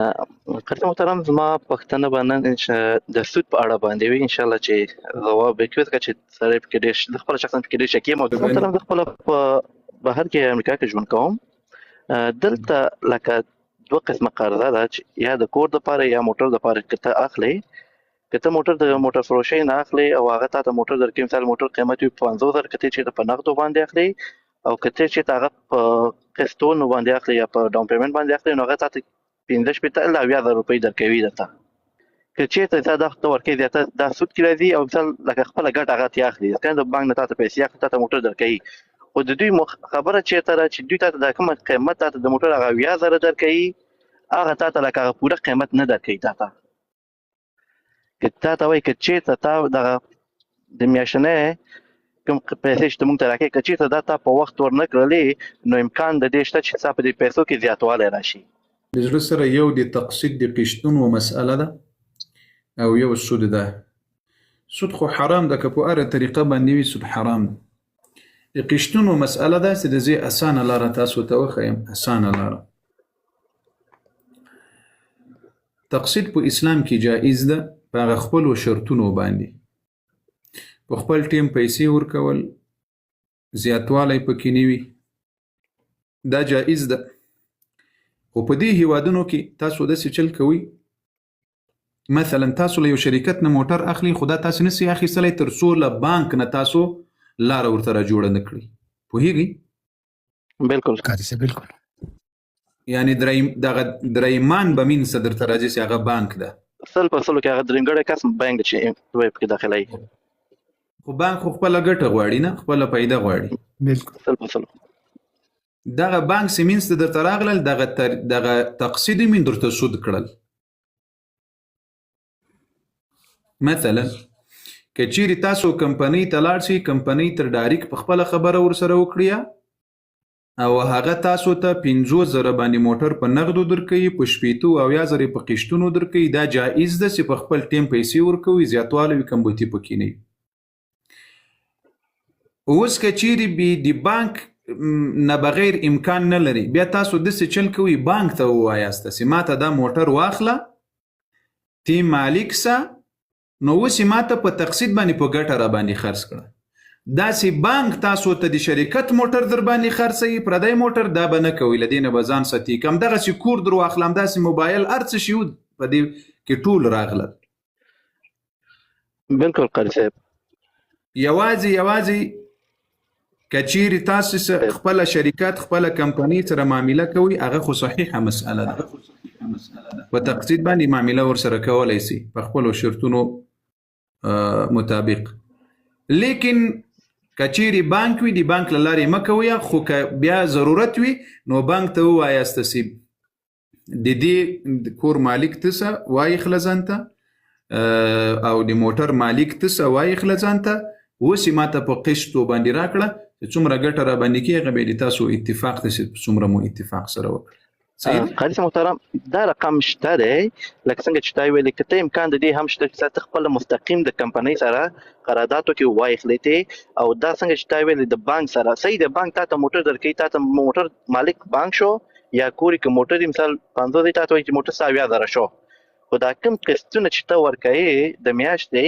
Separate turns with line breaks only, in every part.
قاری محترم، زما پوښتنه به نن د سود په اړه باندې وي، ان شاء الله چې ځواب به کړو، ځکه چې سړی پکې ډېر، زه خپله شخصا پکې ډېر شکي یم. محترم، زه خپله په بهر کې، امریکا کې ژوند کوم. دلته لکه دوه قسمه قرضه ده چې یا د کور دپاره یا موټر دپاره که ته اخلې، که ته موټر د موټر فروشۍ نه اخلې او هغه تا ته موټر درکوي، مثال موټر قیمت وي 50,000، که ته چېرته په نغدو باندې اخلې او که ته چېرته هغه په قسطونو باندې اخلې یا په ډاون پیمنټ باندې اخلې، نو هغه تا ته 65 الا 70,000 روپۍ درکوي درته. که چېرته تا دا ته ورکوي، زیاته دا سود کې راځي او مثال لکه خپله ګټه هغه ترې اخلي، ځکه د بانک نه تا ته پیسې اخلي، تا ته موټر درکوي. خو د دوی خبره چېرته ده چې دوی تا ته دا کومه قیمت تا ته د موټر هغه 70,000 درکوي، هغه تا ته لکه هغه پوره قیمت نه درکوي. تا ته که تا ته وایي که چېرته تا دغه د میاشتنۍ کوم پیسې چې ته مونږ ته راکوې، که چېرته دا تا په وخت ورنه کړلې، نو امکان د دې شته چې ستا په دې پیسو کې زیاتوالی راشي.
د زړه سره، یو د تقسیط د قسطونو مسأله ده او یو سود ده. سود خو حرام ده، که په هره طریقه باندې وي سود حرام ده. د قسطونو مسأله ده چې د زه اسانه لاره تاسو ته وښیم، اسانه لاره. تقسیط په اسلام کې جایز ده په هغه خپلو شرطونو باندې، په خپل ټیم پیسې ورکول، زیاتوالی پکې نه وي، دا جایز ده. خو په دې هیوادونو کې تاسو داسې چل کوئ، مثلا تاسو له یو شرکت نه موټر اخلي، خو دا تاسو نه سئ اخیستلی تر څو له بانک نه تاسو لاره ورته را جوړه نه کړئ. پوهیږئ؟
بالکل.
قاري صاحب، بالکل.
یعنی دریم، دغه دریمان به مینځ ته درته راځي چې هغه بانک ده.
سل په سلو کې هغه دریمګړی کس بانک چې دوی پکې داخلوي.
خو بانک خو خپله ګټه غواړي نه، خپله پیدا غواړي.
بالکل.
سل په سلو.
دغه بانک چې مینځ ته درته راغلل، دغه تقسیط یې مین درته سود کړل. مثلا که چیرې تاسو کمپنۍ ته لاړ شئ، کمپنۍ تر ډایرک په خپله خبره ورسره وکړي او هغه تاسو ته 50,000 باندې موټر په نغدو درکوي، په 60 او 70,000 په قسطونو درکوي، دا جایز ده چې په خپل ټیم پیسې ورکوي، زیاتوالی وي، کمبوتي پکې نه وي. اوس که چیرې بې د بانک نه بغیر امکان نه لري، بیا تاسو داسې چل کوئ، بانک ته ووایاست چې ما ته دا موټر واخله، تی مالک سه، نو اوس یې ما ته په تقسیط باندې په ګټه را باندې خرڅ کړه. داسې بانک تاسو ته د شرکت موټر در باندې خرڅوي، پردی موټر، دا به نه کوئ، له دې نه به ځان ساتي. که همدغسې کور در واخله، همداسې موبایل، هر څه شي په دې کې ټول راغلل.
بالکل قاري صاحب.
یوازې که چیرې تاسو خپله شرکت، خپله کمپنۍ سره معامله کوئ، هغه خو صحیحه مسأله ده، په تقسیط باندې معامله ورسره کولی سي په خپلو شرطونو مطابق. لیکن که چیرې بانک وي، د بانک له لارې مه کوئ، خو که بیا ضرورت وي نو بانک ته ووایاست چې د دې کور مالک ته څه وایخله ځان ته، او د موټر مالک ته څه وایخله ځان ته، اوس یې ما ته په قسطو باندې راکړه چې څومره ګټه را باندې کېږي، هغه بیا د تاسو اتفاق ته چې څومره مو اتفاق سره وکړ. صحیح دی؟
قاري صاحب محترم، دا رقم شته دی، لکه څنګه چې تا ویلې، که ته امکان د دې هم شته چې ته خپله مستقیم د کمپنۍ سره قراردادو کې وایخلې ته، او دا څنګه چې تا ویلې د بانک سره، صحیح دی، بانک تا ته موټر درکوي، تا ته موټر مالک بانک شو یا کوري که موټر یې مثال 50 دی، تا ته وایي چې موټر ستا 70,000 شو، خو دا کوم قسطونه چې ته ورکوې د میاشتې،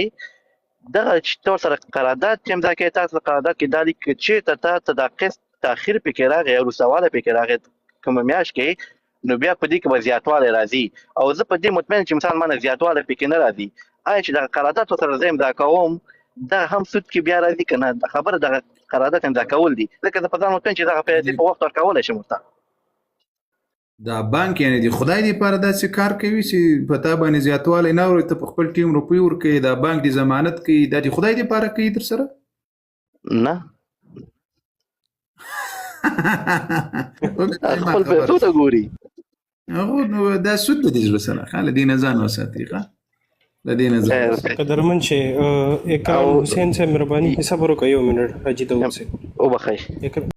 دغه چې ته ورسره قرارداد چې امضا کوې، تا سره قرارداد کې دا لیک که چېرته تا ته دا قسط تاخیر پکې راغی یا وروستهوالی پکې راغی کومه میاشت کې، نو بیا په دې کې به زیاتوالی راځي. او زه په دې مطمئن چې مثال مانه زیاتوالی پکې نه راځي، آیا چې دغه قرارداد ورسره زه امضا کوم دا هم سود کې بیا راځي که نه؟ دا خبره دغه قرارداد امضا کول دي، ځکه زه په ځان مطمئن چې دغه پیسې په وخت ورکولی شم ورته.
دا بانک یعنی د خدای دپاره داسې کار کوي چې په تا باندې زیاتوالی نه اوري، ته په خپل ټیم روپۍ ورکوې، دا بانک دې ضمانت کوي، دا د خدای دپاره کوي در سره؟
نه. خپل پیسو ته ګوري.
هغه نو دا سود دی زړه سره، ښه، له دې نه ځان وساتئ، ښه، له دې نه ځان وساتئ.
قدرمن چې اکرام حسین صاحب، مهرباني، صبر وکړئ یو منټ، حاجي داود صاحب.
وبخښئ.